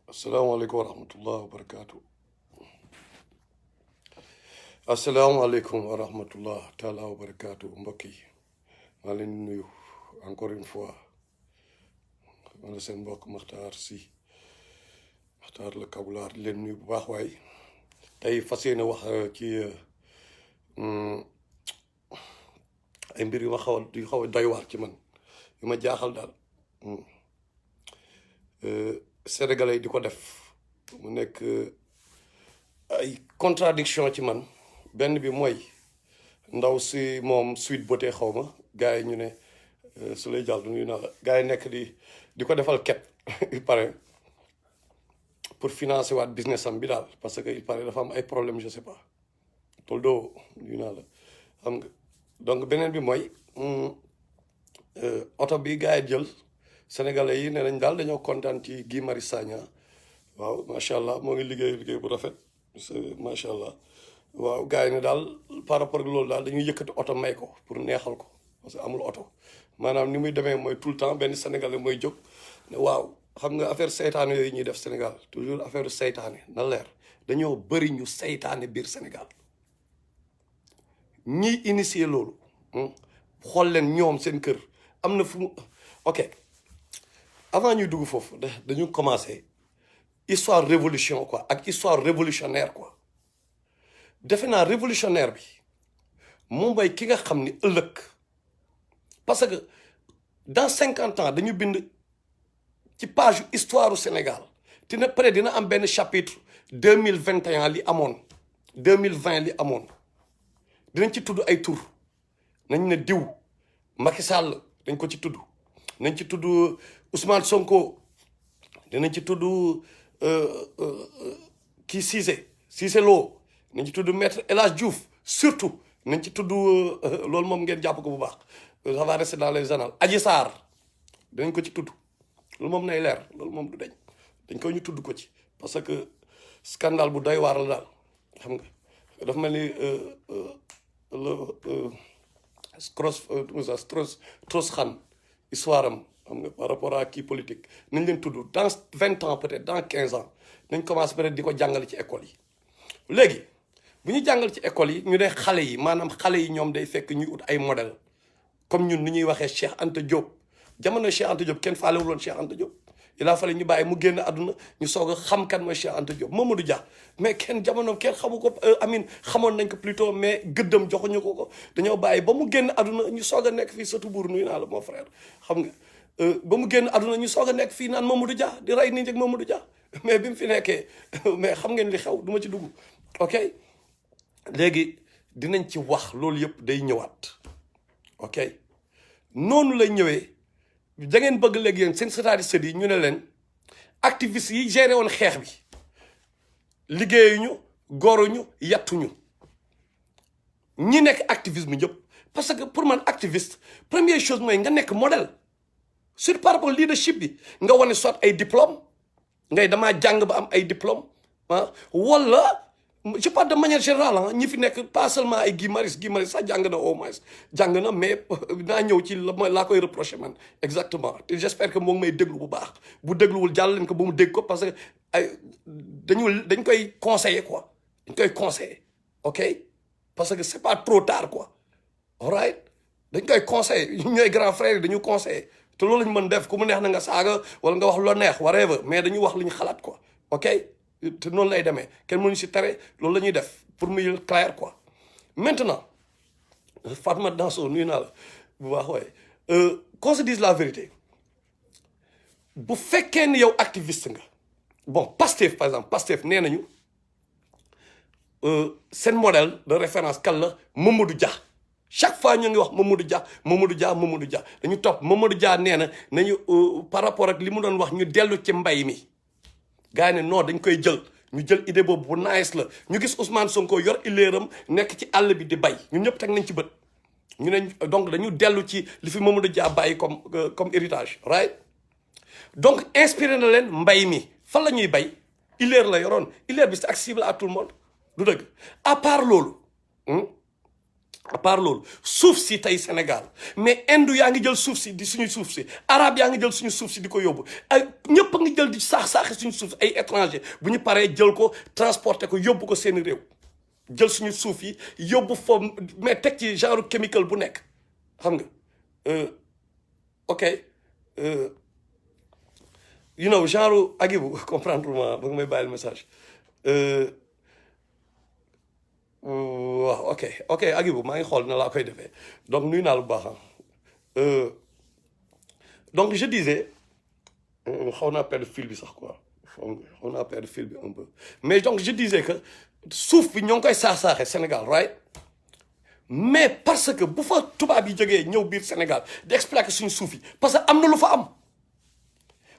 asalaamaaleykum wa rahmatullah wa barakaatu. asalaamaaleykum wa rahmatullah taala wa barakaatu mbokk yi maa leen di nuyu encore une fois man la seen mbokk Makhtar Sy Makhtar la Kabulaar di leen nuyu bu baax waay tey fas yéene wax ci ay mbir yu ma xaw a doy waar ci man yu ma jaaxal daal sénégalais yi di ko def mu nekk ay contradiction ci man. benn bi mooy ndaw si moom Sweet Beauté xaw ma gars yi ñu ne su lay jàll nuyu naa la gars yi nekk di ko defal ket il paraît pour financer waat business am bi daal parce que il paraît dafa am ay problème je sais pas toldo nuyu naa la xam nga donc beneen bi mooy oto bi gars yi jël sénégalais yi ne nañ daal dañoo kontaan ci Guy Marius Sagna waaw macha allah moo ngi liggéey bu rafet macha allah. waaw gars yi ne daal par rapport ak loolu daal dañuy yëkkati oto may ko pour neexal ko parce que amul oto maanaam ni muy demee mooy tout le temps benn sénégalais mooy jóg ne waaw xam nga affaire seytaane yooyu ñuy def Sénégal toujours affaire seytaane na leer dañoo bëri ñu seytaane biir Sénégal ñiy initier loolu xool leen ñoom seen kër am na fu mu ok avant ñuy dugg foofu dañu commencé histoire révolution quoi ak histoire révolutionnaire quoi defe naa révolutionnaire bi moom mooy ki nga xam ni ëllëg parce que dans 50 ans dañu bind ci page histoire du Sénégal te ne peut-être dina am benn chapitre 2021 li amoon 2020 li amoon dinañ ci tudd ay tur nañ ne diw Macky Sall dañ ko ci tudd nañ ci tudd Ousmane Sonko dinañ ci tudd kii Cissé Lo nañ ci tudd maître El Hadj Diouf surtout nañ ci tudd loolu moom ngeen jàpp ko bu baax ça va rester dans les annales Adji Sarr dinañ ko ci tudd loolu moom nay leer loolu moom du dañ ko ñu tudd ko ci parce que scandale bu doy waar la daal xam nga dafa mel ni Strauss-Kahn histoire am xam nga par rapport à kii politique nañ leen tudd dans 20 ans peut-être dans 15 ans nañ commencé peut-être di ko jàngale ci école yi léegi bu ñu jàngal ci école yi ñu ne xale yi maanaam xale yi ñoom day fekk ñuy ut ay modèle comme ñun ni ñuy waxee Cheikh Anta Diop jamono Cheikh Anta Diop kenn faalewul woon Cheikh Anta Diop il a fallu ñu bàyyi mu génn àdduna ñu soog a xam kan mooy Cheikh Anta Diop Mamadou Dia mais kenn jamono kenn xamu ko amin xamoon nañ ko plutôt mais gëddam joxuñu ko dañoo bàyyi ba mu génn àdduna ñu soog a nekk fii sëtu buur nuyu naa la mon frère xam nga ba mu génn àdduna ñu soog a nekk fii naan Mamadou Dia di rey nit ñi ak Mamadou Dia mais bi mu fi nekkee mais xam ngeen li xew du ma ci dugg ok léegi dinañ ci wax loolu yëpp day ñëwaat ok noonu lay ñëwee da ngeen bëgg léegi yéen seen statistes yi ñu ne leen activistes yi géré woon xeex bi liggéeyuñu goruñu yattuñu ñi nekk activisme ñëpp parce que pour man activiste première chose mooy nga nekk modèle sur par rapport leadership bi nga wane soit ay diplôme ngay damaa jàng ba am ay diplôme wala je parle de manière générale ñi fi nekk pas seulement ay Guy Marius sax jàng na au moins jàng na mais naa ñëw ci laa koy reproché man exactement te j'espère que moo ngi may déglu bu baax bu dégluwul jàll leen ko ba mu dégg ko parce que ay dañ koy conseiller quoi dañ koy conseiller ok parce que c'est pas trop tard quoi all right dañ koy conseiller ñooy grand frère yi dañu conseiller te loolu lañ mën def ku mu neex na nga saaga wala nga wax lu la neex whatever mais dañu wax li ñu xalaat quoi ok te noonu lay demee kenn mënu si tere loolu la ñuy def pour muy clair quoi maintenant Fatma Danso nuyu naa la bu baax waaye qu'on se dise la vérité bu fekkee ni yow activiste nga bon Pastef par exemple Pastef nee nañu seen modèle de référence kan la Mamadou Dia chaque fois ñu ngi wax Mamadou Dia dañu topp Mamadou Dia nee na nañu par rapport ak li mu doon wax ñu dellu ci mbay mi gars yi ne non dañ koy jël ñu jël idée boobu bu nice la ñu gis Ousmane Sonko yor ileeram nekk ci àll bi di bay ñun ñëpp teg nañ ci bët ñu ne donc dañu dellu ci li fi Mamadou Dia bàyyi comme héritage right donc inspiré na leen mbay mi fan la ñuy bay ileer la yoroon ileer bi c'est accessible à tout le monde du dëgg à part loolu à part loolu suuf si tey Sénégal mais Inde yaa ngi jël suuf si di suñu suuf si arabe yaa ngi jël suñu suuf si di ko yóbbu ay ñëpp a ngi jël di saax-saaxi suñu suuf ay étranger bu ñu paree jël ko transporter ko yóbbu ko seeni réew jël suñu suuf yi yóbbu fa mais teg ci genre chemical bu nekk xam nga ok you know genre agibu comprendre ma ba nga may bàyyil message waaw ok agibu maa ngi xool na laa koy defee donc nuyu naa lu baax donc je disais xaw naa perdre fil bi sax quoi xaw naa perdre fil bi un peu mais donc je disais que suuf bi ñoo ngi koy saax-saaxe Sénégal right mais parce que bu fa tubaab yi jógee ñëw biir Sénégal di exploiter suñu suuf yi parce que am na lu fa am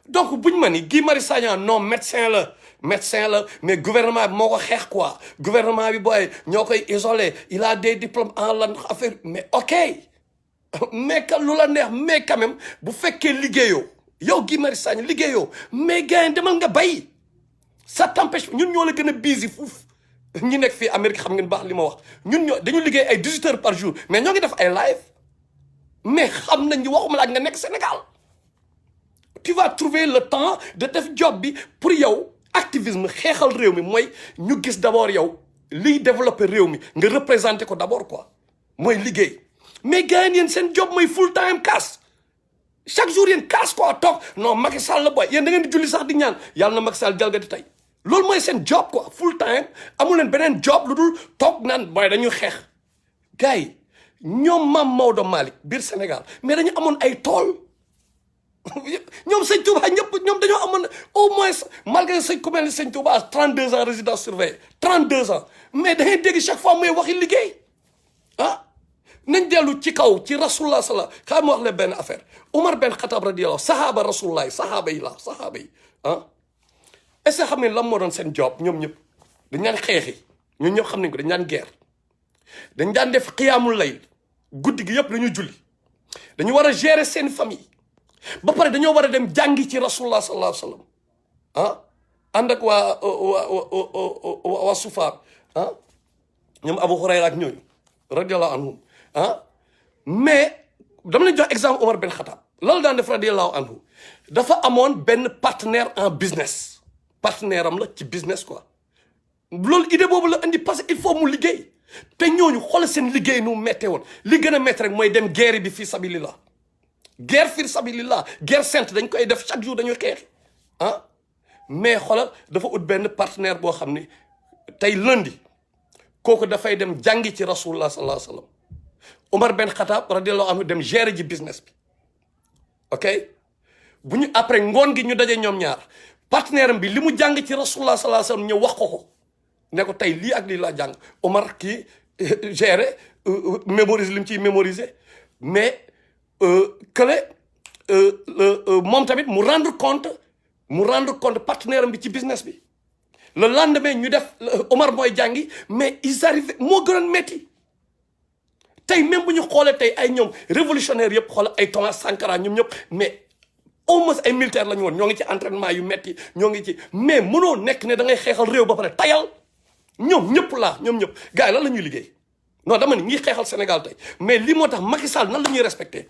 donc buñ ma ni Guy Marius Sagna non médecin la mais gouvernement bi moo ko xeex quoi gouvernement bi booy ñoo koy isolé il a des diplômes en lan affaire mais ok mais que lu la neex mais quand même bu fekkee liggéeyoo yow Guy Marius Sagna liggéeyoo mais gars yi demal nga bay ça t'empêche ñun ñoo la gën a busy fuuf ñi nekk fii Amérique xam ngeen baax li ma wax ñun ñoo dañu liggéey ay 18 heures par jour mais ñoo ngi def ay live mais xam nañ waxuma la nga nekk Sénégal tu vas trouver le temps de def job bi pour yow activisme xeexal réew mi mooy ñu gis d'abord yow liy développer réew mi nga représenter ko d'abord quoi mooy liggéey mais gars yi yéen seen job mooy full time casse chaque jour yéen casse quoi toog non Macky Sall la booy yéen da ngeen di julli sax di ñaan yàlla na Macky Sall jalgati tey loolu mooy seen job quoi full time amul leen beneen job lu dul toog naan booy dañuy xeex gars yi ñoom Mame Maodo Malick biir Sénégal mais dañu amoon ay tool ñoom sëñ Touba ñëpp ñoom dañoo amoon au moins malgré sëñ ku mel ni sëñ Touba 32 ans résidence surveillée 32 ans mais da ngay dégg chaque fois muy waxi liggéey ah nañ dellu ci kaw ci rasulullah sala xaa ma wax le benn affaire Omar Ben Khattab radiyallahu sahaaba rasulullah sahaaba yi ah est-ce que xam ne lan moo doon seen job ñoom ñëpp dañ daan xeexi ñun ñëpp xam nañ ko dañ daan guerre dañ daan def xiyaamul layl guddi gi yëpp la ñu julli dañu war a gérer seen famille ba pare dañoo war a dem jàngi ci rasulullah sallallahu alayhi wa sallam ah ànd ak waa sufaar ah ñoom Abu Hurayra ak ñooñu radiyallahu anhum ah mais dama leen jox exemple Omar Ben Khattab loolu daan def radiyallahu anhu dafa amoon benn partenaire en business partenaire am la ci business quoi loolu idée boobu la indi parce que il faut mu liggéey te ñooñu xoolal seen liggéey nu méttee woon li gën a métti rek mooy dem guerre bi fii sabilillah guerre fii sabilillah guerre sainte dañ koy def chaque jour dañuy xeex ah mais xoolal dafa ut benn partenaire boo xam ni tey lundi kooku dafay dem jàngi ci rasulullah sallallahu alayhi wa sallam Omar Ben Khattab radiyallahu anhu dem gérer ji business bi ok bu ñu après ngoon gi ñu daje ñoom ñaar partenaire am bi li mu jàng ci rasulullah sallallahu alayhi wa sallam ñëw wax ko ne ko tey lii ak lii laa jàng Omar kii gérer mémorise li mu ciy mémoriser mais kële moom tamit mu rendre compte partenaire am bi ci business bi le lendemain ñu def Omar mooy jàngi mais ils arrivent moo gënoon métti tey même bu ñu xoolee tey ay ñoom révolutionnaire yëpp xoolal ay Thomas Sankara ñoom ñëpp mais au moins ay militaire la ñu woon ñoo ngi ci entraînement yu métti ñoo ngi ci mais mënoo nekk ne da ngay xeexal réew ba pare tayal ñoom ñëpp ñoom ñëpp gars yi lan la ñuy liggéey non dama ne ñiy xeexal Sénégal tey mais lii moo tax Macky Sall nan la ñuy respecté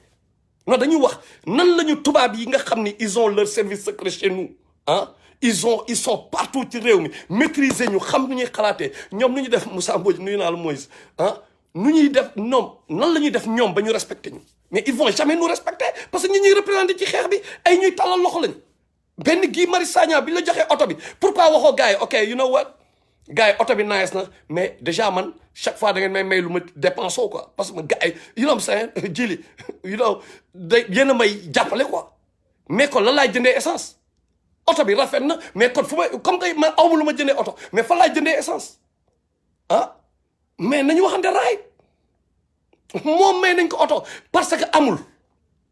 non dañuy wax nan la ñu tubaab yi nga xam ni ils ont leur service secret chez nous ah ils sont partout ci réew mi maîtriser ñu xam nu ñuy xalaatee ñoom nu ñuy def Moussa Mbodj nuyu naa la Moïse ah nu ñuy def ñoom nan la ñuy def ñoom ba ñu respecté ñu mais ils vont jamais nous respecter parce que ñi ñuy représenté ci xeex bi ay ñuy tàllal loxo lañ benn Guy Marius Sagna bi la joxee oto bi pourquoi waxoo gars yi ok you know what gars yi oto bi nice na mais déjà man chaque fois da ngeen may lu ma dépensé quoi parce que gars yi you know saying jili you know da yéen a may jàppale quoi mais kon lan laay jëndee essence oto bi rafet na mais kon fu may comme que man awma lu ma jëndee oto mais fan laay jëndee essence ah mais nañu waxante raay moom may nañ ko oto parce que amul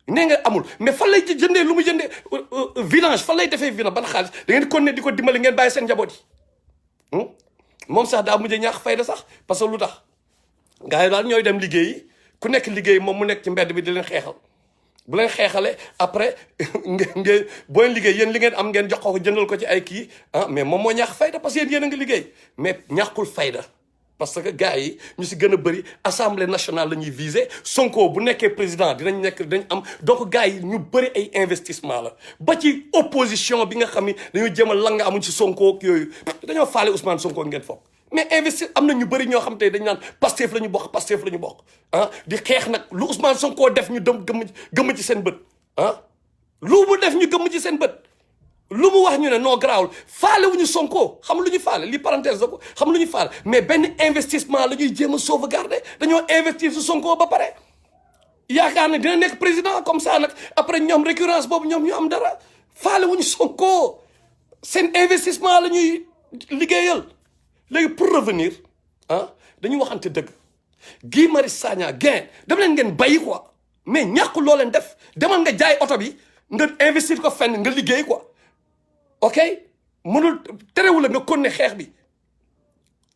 nee nga amul mais fan lay jëndee lu mu jëndee vidange fan lay defee vidange ban xaalis da ngeen kon ne di ko dimbali ngeen bàyyi seen njaboot yi moom sax daa mujj ñaax fayda sax parce que lu tax gars yi daal ñooy dem liggéeyi ku nekk liggéey moom mu nekk ci mbedd bi di leen xeexal bu leen xeexale après ngeen boo leen liggéey yéen li ngeen am ngeen jox ko jëndal ko ci ay kii ah mais moom moo ñaax fayda parce que yéen a ngi liggéey mais ñàkkul fayda parce que gars yi ñu si gën a bëri assemblée nationale la ñuy viser Sonko bu nekkee président dinañ am donc gars yi ñu bëri ay investissement la ba ci opposition bi nga xam ni dañoo jéem a lang amuñ si Sonko ak yooyu dañoo faale Ousmane Sonko ngeen foog mais investir am na ñu bëri ñoo xam te dañ naan Pastef la ñu bokk ah di xeex nag lu Ousmane Sonko def ñu dem gëmm ci seen bët ah lu mu def ñu gëmm ci seen bët lu mu wax ñu ne non garaawul faale wu ñu Sonko xam lu ñu faale li parenthèse la ko xam lu ñu faale mais benn investissement la ñuy jéem a sauvegarder dañoo investir si Sonko ba pare yaakaar ne dina nekk président comme ça nag après ñoom récurrence boobu ñoom ñu am dara faale wu ñu Sonko seen investissement la ñuy liggéeyal léegi pour revenir ah dañuy waxante dëgg Guy Marius Sagna gain dem leen ngeen bàyyi quoi mais ñàkk loo leen def demal nga jaay oto bi nga investir ko fenn nga liggéey quoi ok mënul terewul la nga continuer xeex bi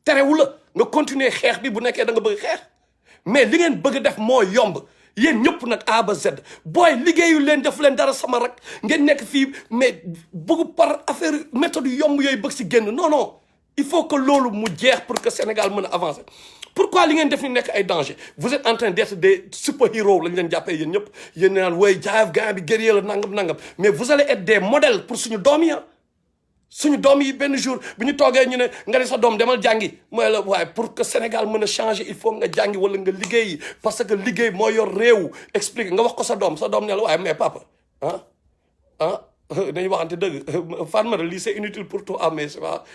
terewul la nga continuer xeex bi bu nekkee da nga bëgg xeex mais li ngeen bëgg def moo yomb yéen ñëpp nag A ba Z booy liggéeyu leen def leen dara sama rak ngeen nekk fii mais bëgg par affaire méthode yomb yooyu bëgg si génn non il faut que loolu mu jeex pour que Sénégal mën a avancer pourquoi li ngeen def ni nekk ay danger vous êtes en train d'être des super-héros lañ leen jàppee yéen ñëpp yéen naan wooy jaayaf gaa bi guerrier la nangam mais vous allez être des modèles pour suñu doom yi suñu doom yi benn jour bu ñu toogee ñu ne nga ne sa doom demal jàngi mooy la waaye pour que Sénégal mën a changer il faut nga jàngi wala nga liggéeyi parce que liggéey moo yor réew explique nga wax ko sa doom ne la waaye mais papa dañuy waxante dëgg Fatma lii c'est inutile pour toi mais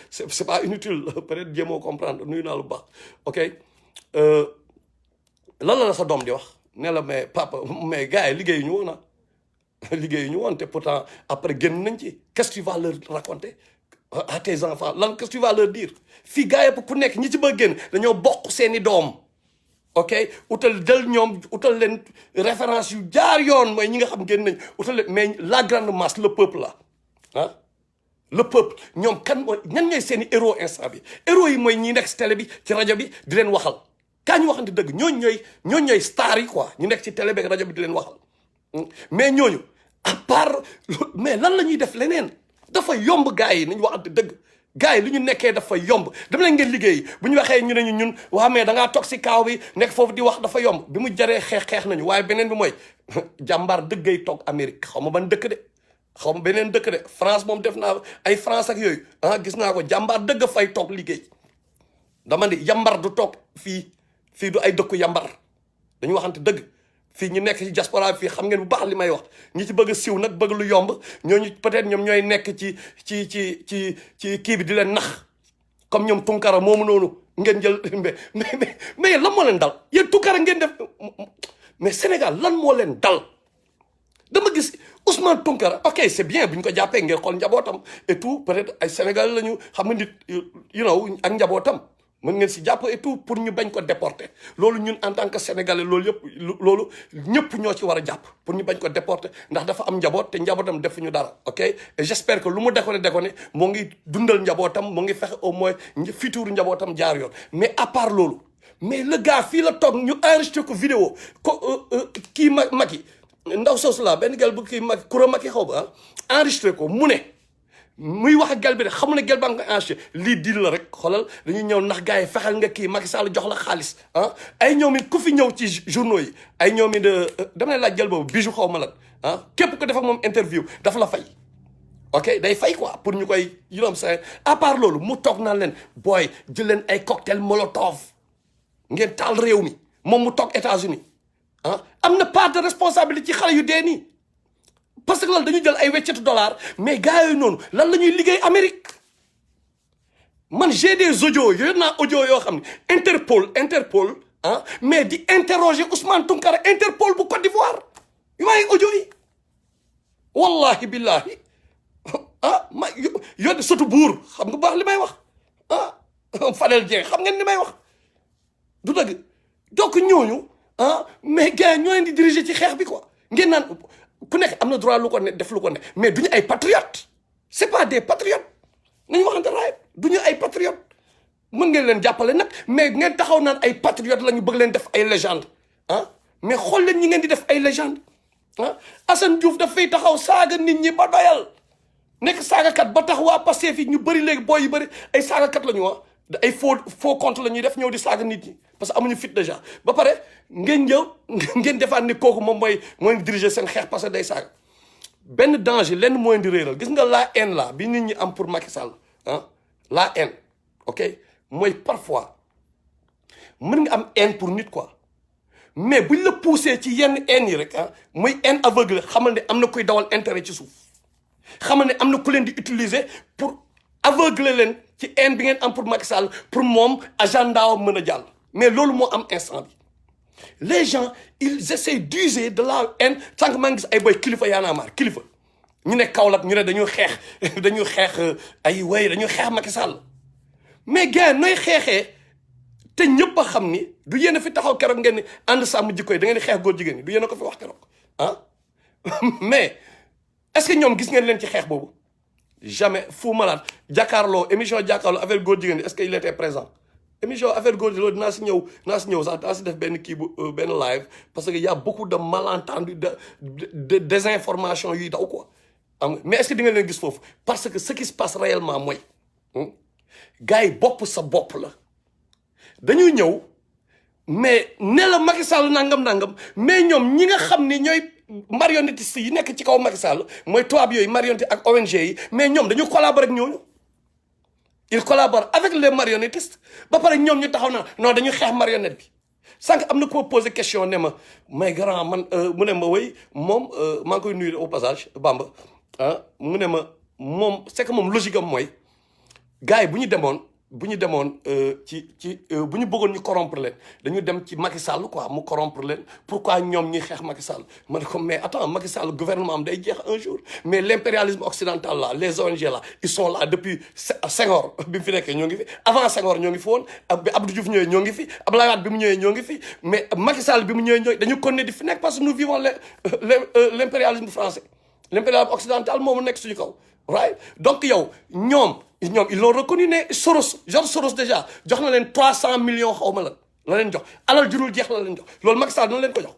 c'est pas inutile peut-être jéemoo comprendre nuyu naa lu baax ok lan la sa doom di wax ne la mais papa mais gars yi liggéeyu ñu woon liggéeyu ñu woon te pourtant après génn nañ ci qu'est-ce que tu vas leur raconter à tes enfants lan qu'est-ce que tu vas leur dire fii gars yëpp ku nekk ñi ci bëgg génn dañoo bokk seeni doom ok utal leen référence yu jaar yoon mooy ñi nga xam génn nañ utal leen mais la grande masse le peuple là le peuple ñoom kan mooy ñan ñooy seeni héros instant bi héros yi mooy ñi nekk ci télé bi ci rajo bi di leen waxal kaa ñu waxante dëgg ñooñu ñooy stars yi quoi ñu nekk ci télé bi ak rajo bi di leen waxal mais ñooñu à part mais lan la ñuy def leneen dafa yomb gars yi nañu waxante dëgg gars yi lu ñu nekkee dafa yomb dem leen ngeen liggéey bu ñu waxee ñu ne ñun waa mais da ngaa toog si kaaw bi nekk foofu di wax dafa yomb bi mu jaree xeex nañu waaye beneen bi mooy jàmbaar dëggay toog Amérique xaw ma ban dëkk de xaw ma beneen dëkk de France moom def naa ay France ak yooyu gis naa ko jàmbaar dëgg fay toog liggéey dama ni yambar du toog fii du ay dëkku yambar dañu waxante dëgg fii ñu nekk ci diaspora fii xam ngeen bu baax li may wax ñi ci bëgg a siw nag bëgg lu yomb ñooñu peut-être ñoom ñooy nekk ci kii bi di leen nax comme ñoom Tunkara moomu noonu ngeen jël mais lan moo leen dal yéen Tunkara ngeen def mais Sénégal lan moo leen dal dama gis Ousmane Tunkara ok c'est bien bu ñu ko jàppee ngeen xool njabootam et tout peut-être ay Sénégal la ñu xam nga nit you know ak njabootam mën ngeen si jàpp et tout pour ñu bañ ko déporter loolu ñun en tant que sénégalais loolu yëpp loolu ñëpp ñoo ci war a jàpp pour ñu bañ ko déporter ndax dafa am njaboot te njabootam defuñu dara ok et j'espère que lu mu déconné moo ngi dundal njabootam moo ngi fexe au moins futur njabootam jaar yoon mais à part loolu mais le gars fii la toog ñu enregistré ko vidéo ko kii Macky ndaw soosu la benn gel bu kii Macky Koura Macky xaw ba enregistré ko mu ne muy wax ak gel bi de xamul ne gel ba nga ko enregistré lii diil la rek xoolal dañuy ñëw ndax gars yi fexeel nga kii Macky Sall jox la xaalis ay ñoom it ku fi ñëw ci journaux yi ay ñoom it dama ne laaj gel boobu bijou xaw ma lan képp ko def ak moom interview dafa la fay ok day fay quoi pour ñu koy yunom sa à part loolu mu toog naan leen booy jël leen ay cocktail molotov ngeen taal réew mi moom mu toog États-Unis am na part de responsabilité ci xale yu dee nii parce que lan dañu jël ay weccetu dollar mais gars yooyu noonu lan la ñuy liggéey Amérique man j'ai des audios yooyu naa audio yoo xam ne Interpol mais di interroger Ousmane Tounkara Interpol bu Côte d'Ivoire yu may audio yi wallahi billahi ma yónni surtout buur xam nga baax li may wax Fadel Dieng xam ngeen li may wax du dëgg donc ñooñu mais gars ñoo leen di diriger ci xeex bi quoi ngeen naan ku nekk am na droit lu ko ne def lu ko ne mais duñu ay patriotes c'est pas des patriotes nañu waxante raay duñu ay patriotes mën ngeen leen jàppale nag mais ngeen taxaw naan ay patriotes la ñu bëgg leen def ay légende mais xool leen ñi ngeen di def ay légende Assane Diouf dafay taxaw saaga nit ñi ba doyal nekk saagakat ba tax waa Pastef yi ñu bëri léegi booy yu bëri ay saagakat la ñu ay faux compte la ñuy def ñëw di saaga nit ñi parce que amuñu fit déjà ba pare ngeen ñëw ngeen defaat ni kooku moom mooy diriger seen xeex parce que day saaga benn danger lenn mooy di réeral gis nga la haine là bi nit ñi am pour Macky Sall ah la haine ok mooy parfois mën nga am haine pour nit quoi mais buñ la poussé ci yenn haine yi rek ah muy haine aveugle xamal ne am na kuy dawal intérêt ci suuf xamal ne am na ku leen di utiliser pour aveugler leen ci haine bi ngeen am pour Macky Sall pour moom agenda mën a jàll mais loolu moo am instant bi les gens ils essaient d'user de la haine sànq maa ngi gis ay boy kilifa Y'en a marre kilifa ñu ne Kaolack ñu ne dañuy xeex ay way dañuy xeex Macky Sall mais gars nooy xeexee te ñëpp a xam ni du yéen a fi taxaw keroog ngeen ni ànd sàmm jikko yi da ngeen di xeex góor jigéen ñi du yéen a ko fi wax keroog ah mais est-ce que ñoom gis ngeen leen ci xeex boobu jamais Fou Malade jàkkaarloo émission jàkkaarloo affaire góor jigéen ñi est-ce que il était présent émission affaire góor jigéen dinaa si ñëw sax dinaa si def benn kii bu benn live parce que y a beaucoup de malentendus de désinformation yuy daw quoi mais est-ce que di nga leen gis foofu parce que ce qui se passe réellement mooy gars yi bopp sa bopp la dañuy ñëw mais ne la Macky Sall nangam mais ñoom ñi nga xam ni ñooy marionnettistes yi nekk ci kaw Macky Sall mooy tubaab yooyu marionnettistes ak ONG yi mais ñoom dañu collaborer ak ñooñu ils collaborent avec les marionnettistes ba pare ñoom ñu taxaw na non dañu xeex marionnette bi sànq am na ko posé question ne ma mais grand man mu ne ma wéy moom maa ngi koy nuyu au passage Bamba mu ne ma moom c'est que moom logique am mooy gars yi bu ñu demoon bu ñu bëggoon ñu corrompre leen dañu dem ci Macky Sall quoi mu corrompre leen pourquoi ñoom ñuy xeex Macky Sall ma ne ko mais attends Macky Sall gouvernement am day jeex un jour mais l'impérialisme occidental là les ONG là ils sont là depuis Senghor bi mu fi nekkee ñoo ngi fi avant Senghor ñoo ngi fi woon bi Abdou Diouf ñëwee ñoo ngi fi Abdoulaye Wade bi mu ñëwee ñoo ngi fi mais Macky Sall bi mu ñëwee dañu continuer di fi nekk parce que nous vivons l'impérialisme français l'impérialisme occidental moomu nekk suñu kaw right donc yow ñoom ils l'ont reconnu ne George Soros déjà jox na leen 300 millions xaw ma la leen jox alal jurul jeex la leen jox loolu Macky Sall dina leen ko jox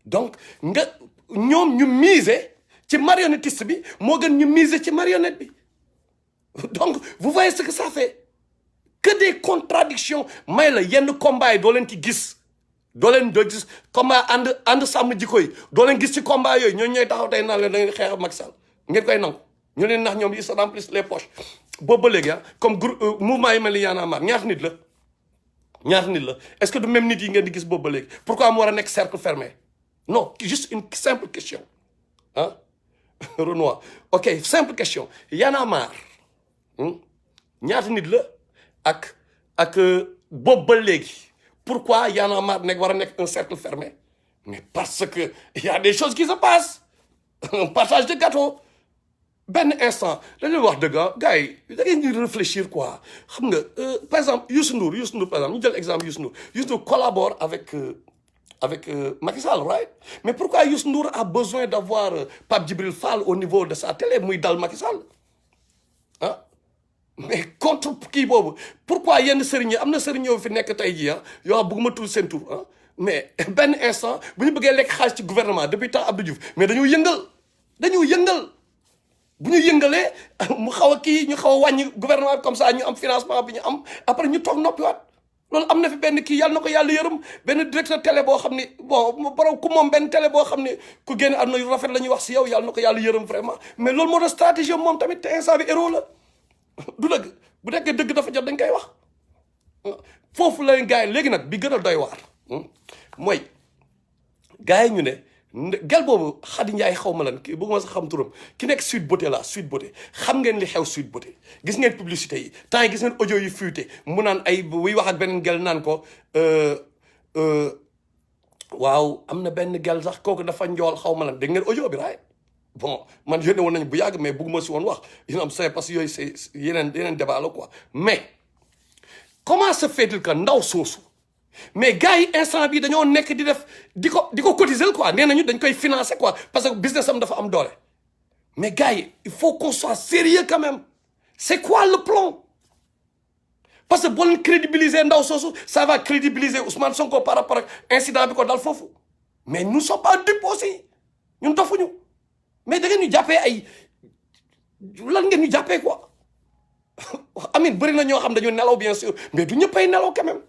donc nga ñoom ñu miser ci marionnettiste bi moo gën ñu miser ci marionnette bi donc vous voyez ce que ça fait que des contradictions may la yenn combat yi doo leen ci gis doo gis combat ànd sàmm jikko yi doo leen gis ci combat yooyu ñooñu ñooy taxaw tey naan leen da ngeen xeex Macky Sall ngeen koy nangu ñu leen nax ñoom ils se remplissent les poches boobu ba léegi comme groupe mouvement yi mel ni Y'en a marre ñaata nit la est-ce que du même nit yi ngeen di gis boobu ba léegi pourquoi mu war a nekk cercle fermé non juste une simple question Renoir ok simple question Y'en a marre ñaata nit la ak boobu ba léegi pourquoi Y'en a marre war a nekk un cercle fermé mais parce que il y a des choses qui se passent un partage de gâteau benn instant dañuy wax dëgg gars yi da ngeen di réfléchir quoi xam nga par exemple Youssou Ndour par exemple ñu jël exemple Youssou Ndour collabore avec Macky Sall right mais pourquoi Youssou Ndour a besoin d'avoir Pape Djibril Fall au niveau de sa télé muy dal Macky Sall mais contre kii boobu pourquoi yenn sëriñ yi am na sëriñ yoo fi nekk tey jii yoo xam bëgguma tudd seen tur mais benn instant bu ñu bëggee lekk xaalis ci gouvernement depuis temps Abdou Diouf mais dañu yëngal bu ñu yëngalee mu xaw a kii ñu xaw a wàññi gouvernement bi comme ça ñu am financement bi ñu am après ñu toog noppiwaat loolu am na fi benn kii yàlla na ko yàlla yërëm benn directeur télé boo xam ni bon borom ku moom benn télé boo xam ni ku génn àdduna yu rafet la ñuy wax si yow yàlla na ko yàlla yërëm vraiment mais loolu moo tax stratégie moom tamit te instant bi héros la du dëgg bu nekkee dëgg dafa jot dañ koy wax foofu la gars yi léegi nag bi gën a doy waar mooy gars yi ñu ne gel boobu Khady Ndiaye xaw ma lan kii bëgguma sax xam turam ki nekk Sweet Beauté la Sweet Beauté xam ngeen li xew Sweet Beauté gis ngeen publicité yi temps yi gis ngeen audio yi fuité mu naan ay buy wax ak beneen gel naan ko waaw am na benn gel sax kooku dafa njool xaw ma lan dégg ngeen audio bi raay bon man yónnee woon nañu bu yàgg mais bëgguma si woon wax am c'est parce que yooyu c'est yeneen débat la quoi mais comment se fait-il que ndaw soosu mais gars yi instant bi dañoo nekk di ko cotiser quoi nee nañu dañ koy financer quoi parce que business am dafa am doole mais gars yi il faut qu'on soit sérieux quand même c'est quoi le plan parce que boo leen crédibiliser ndaw soosu ça va crédibiliser Ousmane Sonko par rapport ak incident bi ko dal foofu mais nous sommes pas dupes aussi ñun dofuñu mais da ngeen ñu jàppee lan ngeen ñu jàppee quoi amin bëri na ñoo xam dañu nelaw bien sûr mais du ñëppay nelaw quand même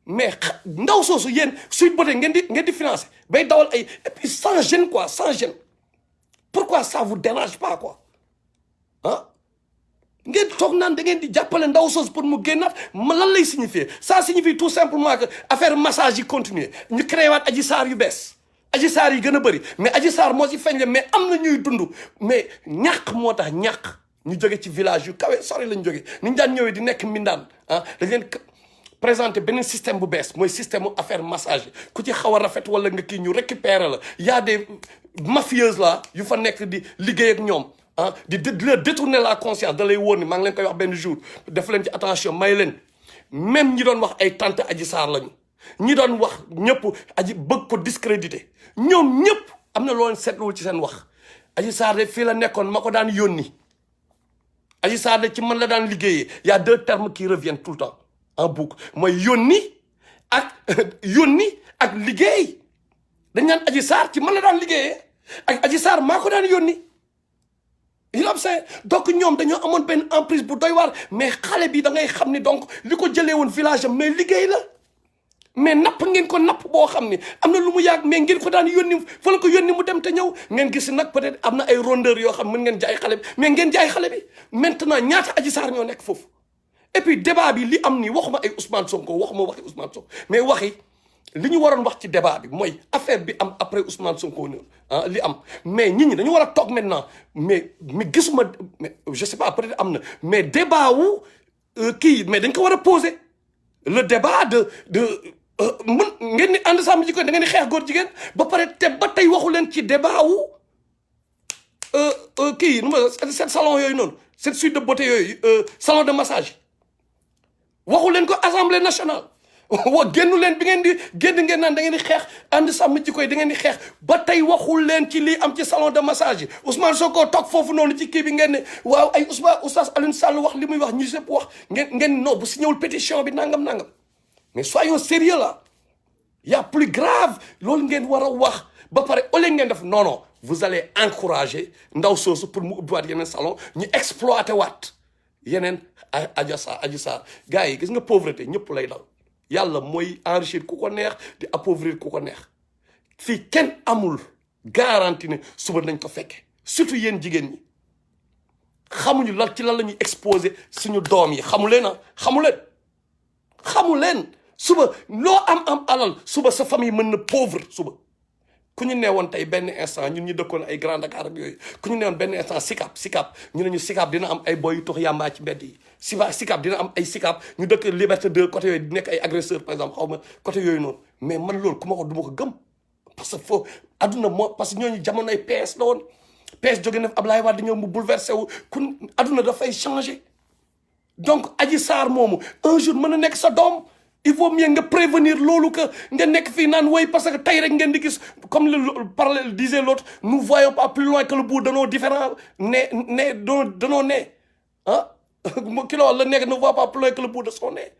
mais ndaw soosu yéen Sweet Beauté ngeen di financer bay dawal ay et puis sans gêne quoi sans gêne pourquoi ça vous dérange pas quoi ah ngeen toog naan da ngeen di jàppale ndaw soosu pour mu génnaat lan lay signifier ça signifie tout simplement que affaire massage yi continuer ñu créé waat Adji Sarr yu bees Adji Sarr yi gën a bëri mais Adji Sarr moo si feeñ le mais am na ñuy dund mais ñàkk moo tax ñàkk ñu jóge ci village yu kawe sori lañ jóge ni ñu daan ñëwee di nekk mbindaan ah dañ leen présenté beneen système bu bees mooy système affaire massage ku ci xaw a rafet wala nga kii ñu récupérer la y a des mafieuses là yu fa nekk di liggéey ak ñoom ah di leur détourner la conscience da lay wóor ni maa ngi leen koy wax benn jour def leen ci attention may leen même ñi doon wax ay tante Adji Sarr lañu ñi doon wax ñëpp aji bëgg ko discréditer ñoom ñëpp am na loolu seetluwul ci seen wax Adji Sarr de fii la nekkoon ma ko daan yónni Adji Sarr de ci man la daan liggéeyee y a deux termes qui reviennent tout le temps en boucle mooy yónni ak liggéey dañ naan Adji Sarr ci man la daan liggéeyee ak Adji Sarr maa ko daan yónni il observe donc ñoom dañoo amoon benn emprise bu doy waar mais xale bi da ngay xam ni donc li ko jëlee woon village am mais liggéey la mais napp ngeen ko napp boo xam ni am na lu mu yàgg mais ngeen ko daan yónni fa la ko yónni mu dem te ñëw ngeen gis nag peut-être am na ay rondeurs yoo xam mën ngeen jaay xale bi mais ngeen jaay xale bi maintenant ñaata Adji Sarr ñoo nekk foofu et puis débat bi li am ni waxuma ay Ousmane Sonko waxuma waxi Ousmane Sonko mais waxi li ñu waroon wax ci débat bi mooy affaire bi am après Ousmane Sonko ah li am mais nit ñi dañu war a toog maintenant mais gisuma mais je sais pas peut-être am na mais débat wu kii mais dañ ko war a poser le débat de mën ngeen ni ànd sàmm jikko da ngeen di xeex góor jigéen ba pare te ba tey waxu leen ci débat wu kii nu ma seen salon yooyu noonu cette suite de beauté yooyu salon de massage waxu leen ko assemblée nationale génnu leen bi ngeen di génn ngeen naan da ngeen di xeex ànd sàmm jikko yi da ngeen di xeex ba tey waxul leen ci lii am ci salon de massage yi Ousmane Sonko toog foofu noonu ci kii bi ngeen ne waaw ay Oustaz Alioune Sall wax li muy wax ñu sëpp wax ngeen non bu signéwul pétition bi nangam mais soyons sérieux là y a plus grave loolu ngeen war a wax ba pare au lieu ngeen def non vous allez encourager ndaw soosu pour mu ubbiwaat yeneen salon ñu exploiter waat yeneen Adji Sarr gars yi gis nga pauvreté ñëpp lay dal yàlla mooy enrichir ku ko neex di appauvrir ku ko neex fii kenn amul garantie ne suba nañ ko fekke surtout yéen jigéen ñi xamuñu lan ci lan la ñuy exposer suñu doom yi xamu leen suba loo am alal suba sa famille mën na pauvre suba ku ñu neewoon tey benn instant ñun ñu dëkkoon ay Grand Dakar ak yooyu ku ñu neewoon benn instant Sicap ñu ne ñu Sicap dina am ay boy yu tux yàmbaa ci mbedd yi Sicap dina am ay Sicap ñu dëkk Liberté 2 côté yooyu di nekk ay agresseur par exemple xaw ma côté yooyu noonu mais man loolu ku ma ko du ma ko gëm parce que foofu adduna moo parce que ñooñu jamonoy PS la woon PS jóge na Ablaye Wade ñëw mu bouleversé wu kun adduna dafay changé donc Adji Sarr moomu un jour mën a nekk sa doom il vaut mieux nga prévenir loolu que nga nekk fii naan woy parce que tey rek ngeen di gis comme le parallèle disait l'autre nous voyons pas plus loin que le bout de nos différents de nos nez ah ki la wax la nekk ne voit pas plus loin que le bout de son nez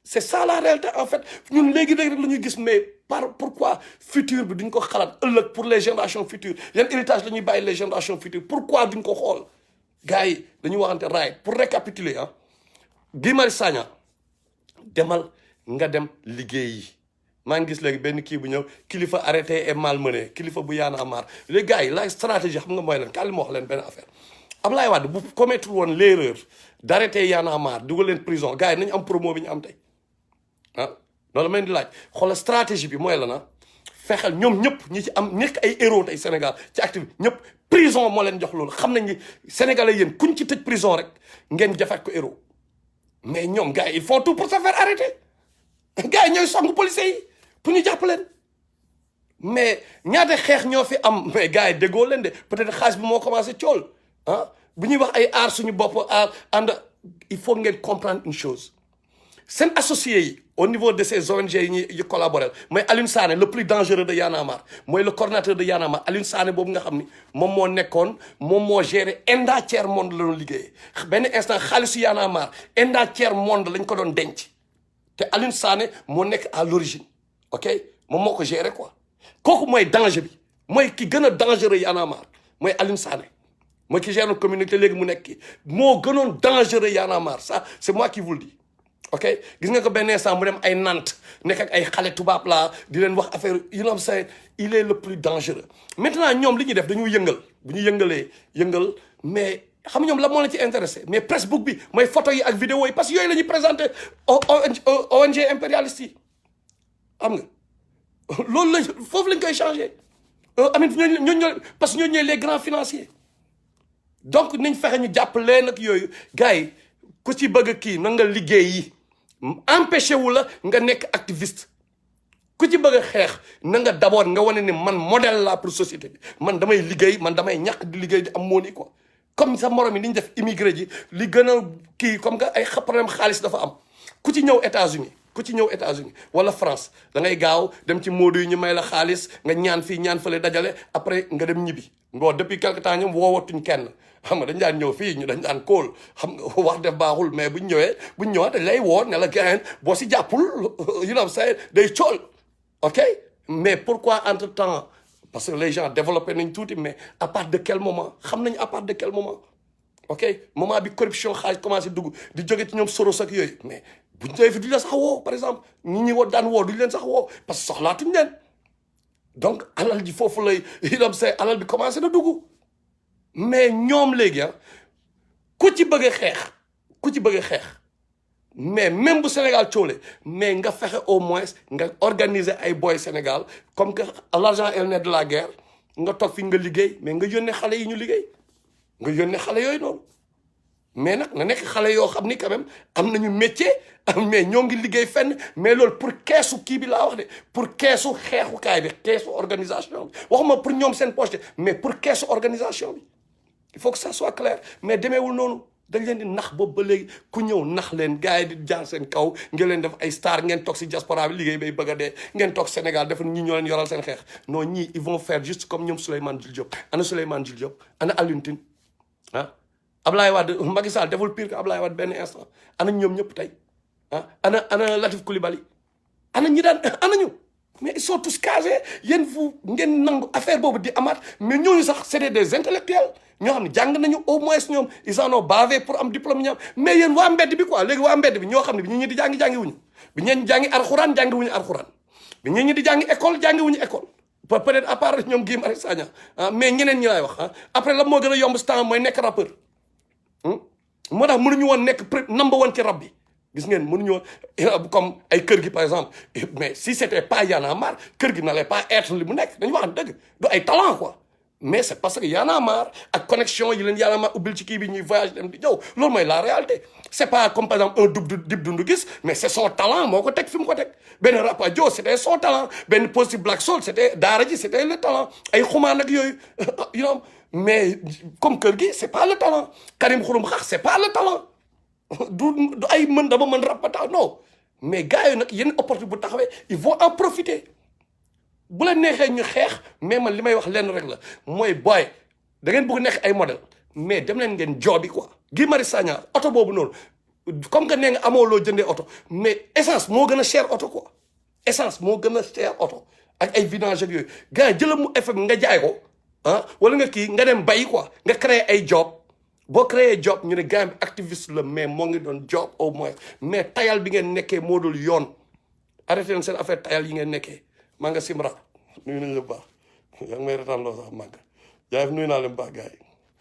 c'est ça la réalité en fait ñun léegi-léegi rek la ñuy gis mais pourquoi futur bi duñ ko xalaat ëllëg pour les générations futures yan héritage la ñuy bàyyi les générations futures pourquoi duñ ko xool gars yi dañuy waxante raay pour récapituler ah Guy Marius Sagna demal nga dem liggéeyi maa ngi gis léegi benn kii bu ñëw kilifa arrêté et malmené kilifa bu Y'en a marre les gars yi la stratégie xam nga mooy leen kaa li ma wax leen benn affaire Ablaye Wade bu commettre woon l'erreur d'arrêter Y'en a marre dugal leen prison gars yi nañu am promo bi ñu am tey ah loolu ma leen di laaj xoolal stratégie bi mooy la na fexeel ñoom ñëpp ñi ci am nekk ay héros tey Sénégal ci active ñëpp prison moo leen jox loolu xam nañ ni sénégalais yéen kuñ ci tëj prison rek ngeen jafaat ko héros mais ñoom gars yi ils font tout pour se faire arrêter gars yi ñooy song policiers yi pour ñu jàpp leen mais ñaata xeex ñoo fi am mais gars yi déggoo leen de peut-être xaalis bi moo commencé cool ah bu ñuy wax ay aar suñu bopp aar ànd il faut ngeen comprendre une chose seen associés yi au niveau de ces ONG yi ñuy collaborer mooy Alioune Sané le plus dangereux de Y'en a marre mooy le coordinateur de Y'en a marre Alioune Sané boobu nga xam ni moom moo nekkoon moom moo géré Enda Tiers Monde la doon liggéeyee benn instant xaalisu Y'en a marre Enda Tiers Monde lañ ko doon denc te Alioune Sané moo nekk à l'origine ok moom moo ko géré quoi kooku mooy danger bi mooy ki gën a dangereux Y'en a marre mooy Alioune Sané mooy ki gère une communauté léegi mu nekk kii moo gënoon dangereux Y'en a marre ça c'est moi qui vous le dis ok gis nga ko benn instant mu dem ay Nantes nekk ak ay xale tubaab laa di leen wax affaire you know what I'm saying il est le plus dangereux maintenant ñoom li ñuy def dañuy yëngal bu ñu yëngal mais xam ñoom la moo la ci intéressé mais Facebook bi mooy photo yi ak vidéo yi parce que yooyu la ñuy présenté ONG impérialiste yi xam nga loolu la foofu lañ koy changé amin ñooñu parce que ñooñu ñooy les grands financiers donc nañ fexe ñu jàpp leen ak yooyu gars yi ku ci bëgg kii na nga liggéey yi empêché wu la nga nekk activiste ku ci bëgg a xeex na nga d'abord nga wane ni man modèle la pour société bi man damay liggéey man damay ñàkk di liggéey di am moo ni quoi comme sa morom yi ni ñu def immigré ji li gën a kii comme que ay problème xaalis dafa am ku ci ñëw États-Unis wala France da ngay gaaw dem ci moodu yi ñu may la xaalis nga ñaan fii ñaan fële dajale après nga dem ñibbi ngoo depuis quelque temps ñoom woowatuñ kenn xam nga dañ daan ñëw fii ñu dañ daan kóol xam nga wax def baaxul mais buñ ñëwee dañ lay woo ne la gain boo si jàppul you know say day cool ok mais pourquoi entre temps parce que les gens développé nañ tuuti mais à part de quel moment xam nañ à part de quel moment ok moment bi corruption xaalis commencé dugg di jóge ci ñoom Soros ak yooyu mais buñ ñëwee fi duñ leen sax woo par exemple ñi woo daan woo duñ leen sax woo parce que soxlaatuñ leen donc alal ji foofu lay you know say alal bi commencé na dugg mais ñoom léegi ku ci bëgg a xeex mais même bu Sénégal coole mais nga fexe au moins nga organiser ay boy Sénégal comme que l'argent est le nerf de la guerre nga toog fi nga liggéey mais nga yónnee xale yi ñu liggéey nga yónnee xale yooyu noonu mais nag na nekk xale yoo xam ni quand même am nañu métier mais ñoo ngi liggéey fenn mais loolu pour keesu kii bi laa wax de pour keesu xeexukaay bi keesu organisation bi waxuma pour ñoom seen poche mais pour keesu organisation bi il faut que ça soit clair mais demeewul noonu dañ leen di nax boobu ba léegi ku ñëw nax leen gars yi di jaar seen kaw ngeen leen def ay star ngeen toog si diaspora bi liggéey bay bëgg a dee ngeen toog Sénégal def ñi ñoo leen yoral seen xeex non ñii ils vont faire juste comme ñoom Souleymane Jules Diop ana Souleymane Jules Diop ana Alioune Tine Ablaye Wade Macky Sall deful pire que Ablaye Wade benn instant ana ñoom ñëpp tey ana Latif Coulibaly ana ñi daan ana ñu mais ils sont tous casés yéen fu ngeen nangu affaire boobu di amaat mais ñooñu sax c'est des intellectuels ñoo xam ne jàng nañu au moins ñoom ils en ont bavé pour am diplôme ñoom mais yéen waa mbedd bi quoi léegi waa mbedd bi ñoo xam ne bi ñi di jàngi wuñu bi ñeen jàngi alxuraan jàngi wuñu alxuraan bi ñi di jàngi école jàngi wuñu école peut-être à part ñoom Guy Marius Sagna mais ñeneen ñi laay wax après la moo gën a yomb si temps mooy nekk rappeur moo tax mënuñu woon nekk number one ci rap bi gis ngeen mënuñu woon comme ay kër gi par exemple mais si c'était pas Y'en a marre kër gi n'allait pas être li mu nekk dañu wax dëgg du ay talent quoi mais c'est parce que Y'en a marre ak connexion yi leen Y'en a marre ubbil ci kii bi ñuy voyage dem di ñëw loolu mooy la réalité c'est pas comme par exemple un Dip Doundou Guiss mais c'est son talent moo ko teg fi mu ko teg benn Rapadio c'était son talent benn Positive Black Soul c'était daara ji c'était le talent ay xumaan ak yooyu you know mais comme kër gi c'est pas le talent Karim Xurum Xax c'est pas le talent du ay mën dama mën rap ba tax non mais gars yi nag yenn opportunité bu taxawee ils vont en profiter bu la neexee ñu xeex mais man li may wax lenn rek la mooy booy da ngeen bëgg nekk ay modèle mais dem leen ngeen joobi quoi Guy Marius Sagna oto boobu noonu comme que nee nga amoo loo jëndee oto mais essence moo gën a cher oto quoi essence moo gën a cher oto ak ay vidange ak yooyu gars yi jëla mu FM nga jaay ko wala nga kii nga dem bay quoi nga créer ay job boo créé job ñu ne gars bi activiste la mais moo ngi doon job au moins mais tayal bi ngeen nekkee moo dul yoon arrêté leen seen affaire tayal yi ngeen nekkee maa nga Simra nuyu nañ la baax yaa ngi may retaan loo sax màgg jaay nuyu naa leen baax gars yi